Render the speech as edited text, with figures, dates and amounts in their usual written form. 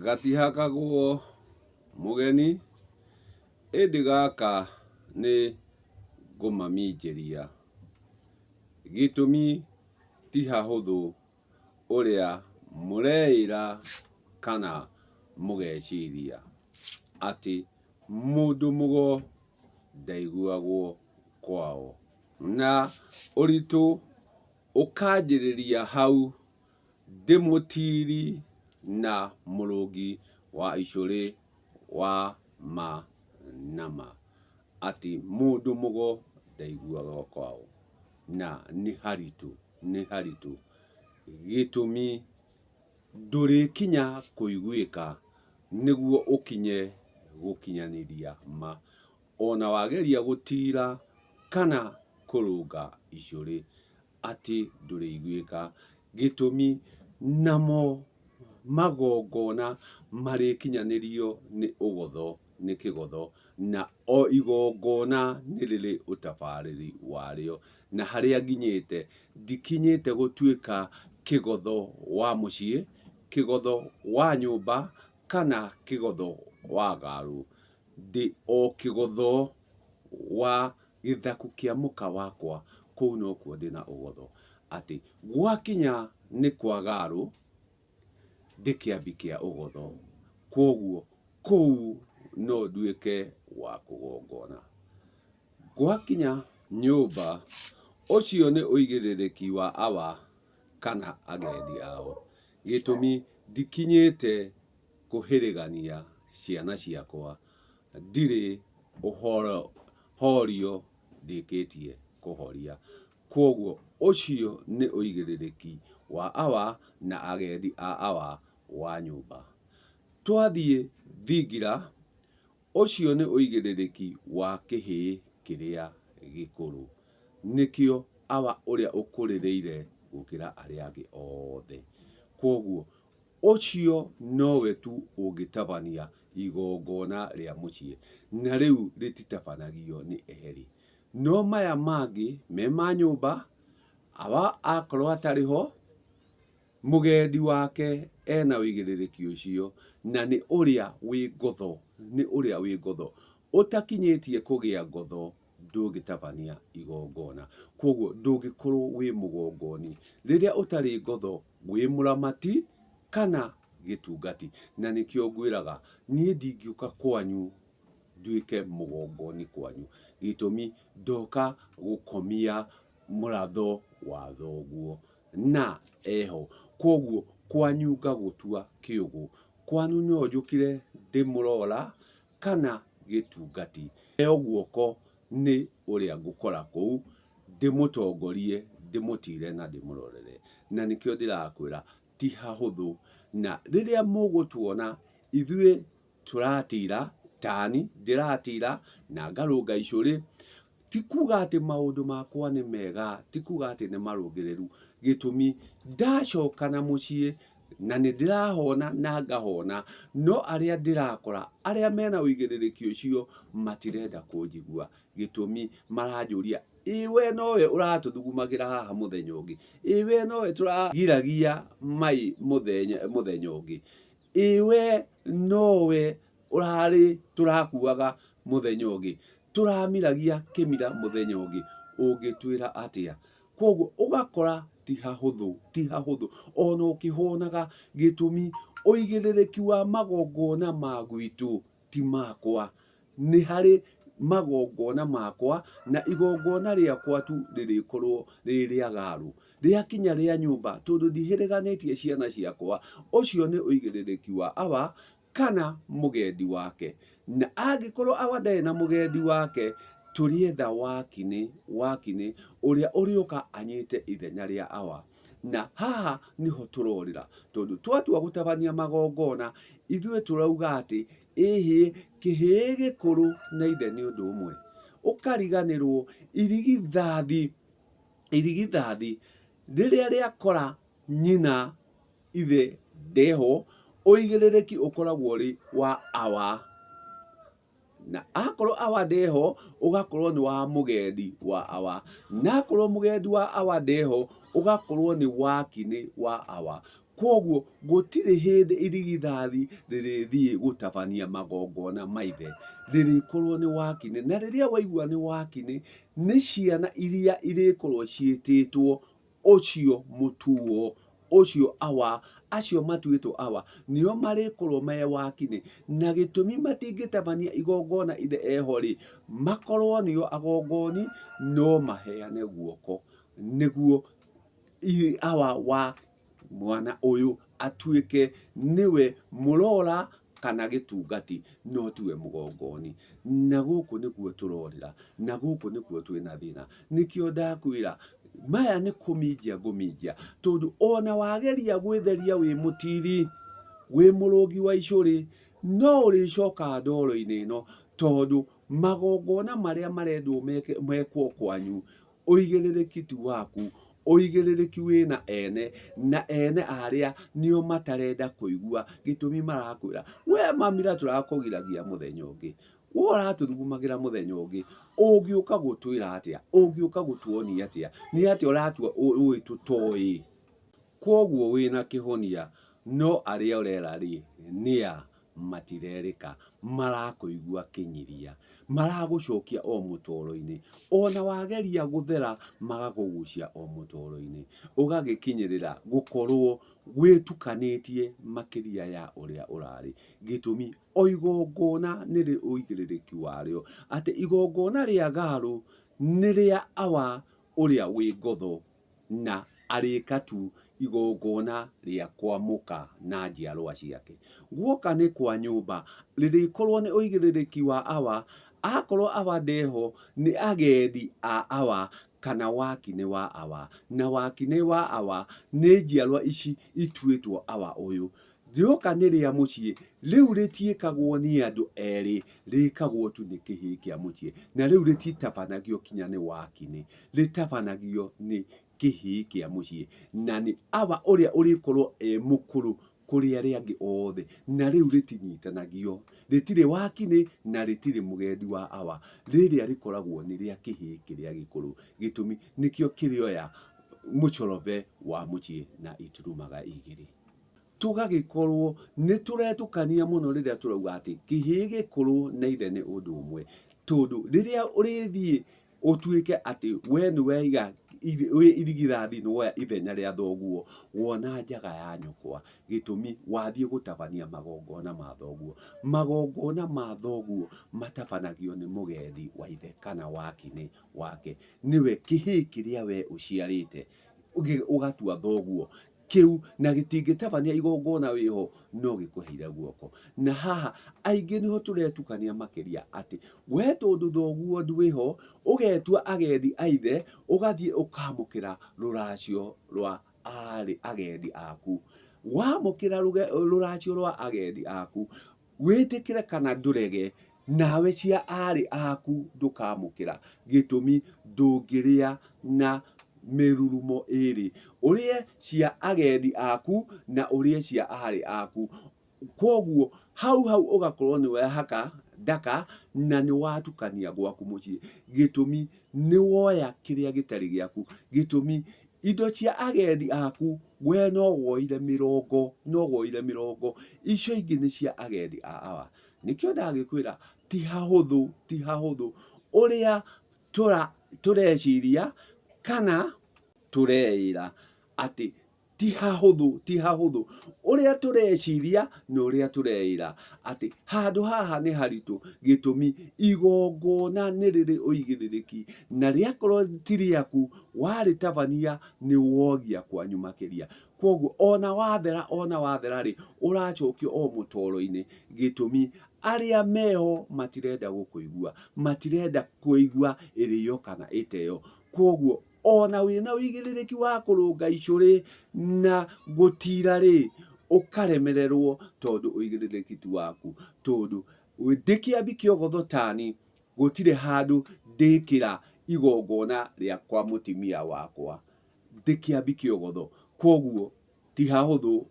Gatihakagwo mũgeni, ĩndĩ gaka nĩ ngũmaminjĩria. Gĩtũmi ti hahũthũ ũrĩa mũreĩra kana mũgeciria atĩ mũndũ mũgo ndaiguagwo kwao. Na ũritũ ũkanjĩrĩria hau ndĩ mũtiiri na mũrũngi wa icũrĩ wa ma na ma atĩ mũndũ mũgo ndaiguagwo kwao. Na nĩ haritũ, nĩ haritũ. Gĩtũmi ndũrĩkinya kũiguĩka nĩguo ũkinye gũkinyanĩria ma. Ona wageria gũtira kana kũrũnga icũrĩ atĩ ndũrĩiguĩka. Gĩtũmi namo magongona marĩkinyanĩrio nĩ ũgotho, nĩ kĩgotho, na o igongona nĩ rĩrĩ ũtabarĩri warĩo. Na harĩa nginyĩte, ndikinyĩte gũtuĩka kĩgotho wa mũciĩ, kĩgotho wa nyũmba, kana kĩgotho wa garu. Ndĩ o kĩgotho wa gĩthaku kĩa mũka wakwa, kũu nokuo ndĩ na ũgotho. Atĩ gwakinya nĩ kwa Garũ, ndĩ kĩambi kĩa ũgotho, kwoguo kũu no nduĩke wa kũgongona. Gwakinya nyũmba, ũcio nĩ ũigĩrĩrĩki wa awa kana agendi ao. Gĩtũmi ndikinyĩte kũhĩrĩgania ciana ciakwa, ndirĩ ũhorio ndĩkĩtie kũhoria. Kwoguo ũcio nĩ ũigĩrĩrĩki wa awa na agendi a awa wa nyũmba. Twathiĩ thingira, ũcio nĩ ũigĩrĩrĩki wa kĩhĩĩ kĩrĩa gĩkũrũ. Nĩkĩo awa ũrĩa ũkũrĩrĩire gũkĩra arĩa angĩ othe. Kwoguo ũcio nowe tu ũngĩtabania igongona rĩa mũciĩ, na rĩu rĩtitabanagio nĩ erĩ. No maya mangĩ me ma nyũmba, awa akorwo atarĩ ho, Mũgendi wake ena ũigĩrĩrĩki ũcio, na nĩ ũrĩa wĩ ngotho, nĩ ũrĩa wĩ ngotho. Ũtakinyĩtie kũgĩa ngotho, ndũngĩtabania igongona. Kwoguo ndũngĩkorwo wĩ mũgongoni rĩrĩa ũtarĩ ngotho, wĩ mũramati kana gĩtungati. Na nĩkĩo ngwĩraga, niĩ ndingĩũka kwanyu nduĩke mũgongoni kwanyu. Gĩtũmi ndoka gũkomia mũratho wa thoguo. Na eho. Kwoguo kwanyu ngagũtua kĩũgũ. Kwanyu no njũkire ndĩ mũrora kana gĩtungati. Heo guoko nĩ ũrĩa ngũkora kũu, ndĩmũtongorie, ndĩmũtire na ndĩmũrorere. Na nĩkĩo ndĩrakwĩra ti hahũthũ. Na rĩrĩa mũgũtuona ithuĩ tũratira tani, ndĩratira na ngarũnga icũrĩ, ti kuga atĩ maũndũ makwa nĩ mega, ti kuga atĩ nĩ marũngĩrĩru, gĩtũmi ndacoka na mũciĩ na nĩ ndĩrahona na ngahona, no arĩa ndĩrakora, arĩa mena ũigĩrĩrĩki ũcio matirenda kũnjigua, gĩtũmi maranjũria ĩ we nowe ũratũthugumagĩra haha mũthenya ũngĩ, ĩ we nowe tũragiragia mai mũthenya mũthenya ũngĩ, Ĩ we nowe ũrarĩ tũrakuaga mũthenya ũngĩ, tũramiragia kĩmira mũthenya ũngĩ, ũngĩtwĩra atĩa? Kwoguo ũgakora ti hahũthũ, ti hahũthũ ona ũkĩhonaga gĩtũmi ũigĩrĩrĩki wa magongona ma gwitũ ti makwa. Nĩ harĩ magongona makwa, na igongona rĩakwa tu rĩrĩkorwo rĩ rĩa garũ. Rĩakinya rĩa nyũmba, tondũ ndihĩrĩganĩtie ciana ciakwa, ũcio nĩ ũigĩrĩrĩki wa awa kana mũgendi wake. Na angĩkorwo awa ndarĩ na mũgendi wake, tũrĩetha wakinĩ, wakinĩ ũrĩa ũrĩũka anyite ithenya rĩa awa. Na haha nĩho tũrorĩra, tondũ twatua gũtabania magongona, ithuĩ tũrauga atĩ ĩhĩ, kĩhĩĩ gĩkũrũ na ithe nĩ ũndũ ũmwe. Ũkariganĩrwo irigithathi, irigithathi rĩrĩa rĩakora nyina ithe ndeho, ũigĩrĩrĩki ũkoragwo ũrĩ wa awa. Na akorwo awa ndeho, ũgakorwo nĩ wa mũgendi wa awa. Na akorwo mũgendi wa awa ndeho, ũgakorwo nĩ wakinĩ wa awa. Kwoguo gũtirĩ hĩndĩ irigithathi rĩrĩthiĩ gũtabania magongona ma ithe, rĩrĩkorwo nĩ wakinĩ. Na rĩrĩa waigua nĩ wakinĩ, nĩ ciana iria irĩkorwo ciĩtĩtwo ũcio mũtuo, ũcio awa, acio matuĩtwo awa, nĩo marĩkorwo me wakinĩ. Na gĩtũmi matingĩtabania igongona ithe eho-rĩ, makorwo nĩo agongoni, no maheane guoko nĩguo awa wa mwana ũyũ atuĩke nĩwe mũrora kana gĩtungati no tiwe mũgongoni. Na gũkũ nĩkuo tũrorĩra, na gũkũ nĩkuo twĩna thĩna. Nĩkĩo ndakwĩra maya nĩ kũminjia ngũminjia, tondũ ona wageria gwĩtheria wĩ mũtiri, wĩ mũrũngi wa icũrĩ, no ũrĩcoka ndoro-inĩ ĩno, tondũ magongona marĩa marendwo mekwo kwanyu Ũigĩrĩrĩki ti waku, ũigĩrĩrĩki wĩna ene, na ene arĩa nĩo matarenda kũigua gĩtũmi marakwĩra, we mamira tũrakũgiragia mũthenya ũngĩ, we ũratũthugumagĩra mũthenya ũngĩ, ũngĩũka gũtwĩra atĩa, ũngĩũka gũtuonia atĩa, nĩ atĩa ũratua ũĩ tũtoĩ? Kwoguo wĩna kĩhonia no arĩa ũrera rĩ, nĩa? Matirerĩka, marakũigua kĩnyiria, maragũcokia o mũtoro-inĩ, ona wageria gũthera magakũgucia o mũtoro-inĩ, ũgagĩkinyĩrĩra gũkorwo wĩtukanĩtie makĩria ya ũrĩa ũrarĩ. Gĩtũmi, o igongona nĩrĩ ũigĩrĩrĩki warĩo, atĩ igongona rĩa Garu nĩ rĩa awa ũrĩa wĩ ngotho. na arĩka tu igongona rĩa kwamũka na njiarwa ciake. Guoka nĩ kwa nyũmba, rĩrĩkorwo nĩ ũigĩrĩrĩki wa awa, akorwo awa ndeho nĩ agendi a awa kana wakinĩ wa awa, na wakinĩ wa awa nĩ njiarwa ici ituĩtwo awa ũyũ. Rĩoka nĩ rĩa mũciĩ, rĩu rĩtiĩkagwo nĩ andũ erĩ, rĩkagwo tu nĩ kĩhĩĩ kĩa mũciĩ. Na rĩu rĩtitabanagio kinya nĩ wakinĩ, rĩtabanagio nĩ kĩhĩĩ kĩa mũciĩ. Na nĩ awa ũrĩa ũrĩkorwo e mũkũrũ kũrĩ arĩa angĩ othe. Na rĩu rĩtinyitanagio, rĩtirĩ wakinĩ na rĩtirĩ mũgendi wa awa. Rĩrĩa rĩkoragwo nĩ rĩa kĩhĩĩ kĩrĩa gĩkũrũ. Gĩtũmi nĩkĩo kĩrĩoya mũcorobe wa mũciĩ na iturumaga igĩrĩ. Tũgagĩkorwo nĩ tũretũkania mũno rĩrĩa tũrauga atĩ kĩhĩĩ gĩkũrũ na ithe nĩ ũndũ ũmwe, tondũ rĩrĩa ũrĩthiĩ ũtuĩke atĩ we nĩ waiga wĩ irigithathi nĩ woya ithenya rĩa thoguo, wona njaga ya nyũkwa, gĩtũmi wathiĩ gũtabania magongona ma thoguo. Magongona ma thoguo matabanagio nĩ mũgethi wa ithe kana wakinĩ wake, nĩwe kĩhĩĩ kĩrĩa we ũciarĩte ũgatua thoguo. Kĩu, na gĩtingĩtabania igongona wĩho no gĩkũheire guoko. Na haha aingĩ nĩho tũretukania makĩria atĩ we tondũ thoguo ndwĩho, ũgetua agendi a ithe, ũgathiĩ ũkamũkĩra rũracio rwa aarĩ agendi aku. Wamũkĩra rũracio rwa agendi aku, Wĩtĩkĩre kana ndũrege, nawe cia aarĩ aku ndũkamũkĩra, gĩtũmi ndũngĩrĩa na mĩrurumo ĩĩrĩ, ũrĩe cia agendi aku na ũrĩe cia aarĩ aku. Kwoguo hau hau ũgakorwo nĩ wehaka ndaka na nĩ watukania gwaku mũciĩ, gĩtũmi nĩ woya kĩrĩa gĩtarĩ gĩaku, gĩtũmi indo cia agendi aku We no woire mĩrongo, no woire mĩrongo, icio ingĩ nĩ cia agendi a awa. Nĩkĩo ndagĩkwĩra ti hahũthũ, ti hahũthũ ũrĩa tũra tũreciria kana tũreĩra atĩ ti hahũthũ, ti hahũthũ ũrĩa tũreciria na ũrĩa tũreĩra atĩ handũ haha nĩ haritũ, gĩtũmi igongona nĩ rĩrĩ ũigĩrĩrĩki na rĩakorwo ti rĩaku warĩtabania nĩ wogia kwanyu makĩria. Kwoguo ona wathera ona wathera rĩ, ũracokio o mũtoro-inĩ, gĩtũmi arĩa meho matirenda gũkũigua, matirenda kũigua ĩrĩo kana ĩteo. Kwoguo ona wĩna ũigĩrĩrĩki wa kũrũnga icũrĩ na gũtira rĩ, ũkaremererwo tondũ ũigĩrĩrĩki ti waku. Tondũ ndĩ kĩambi kĩogotho tani, gũtirĩ handũ ndĩkĩra igongona rĩa kwa mũtimia wakwa ndĩ kĩambi kĩogotho. Kwoguo ti hahũthũ.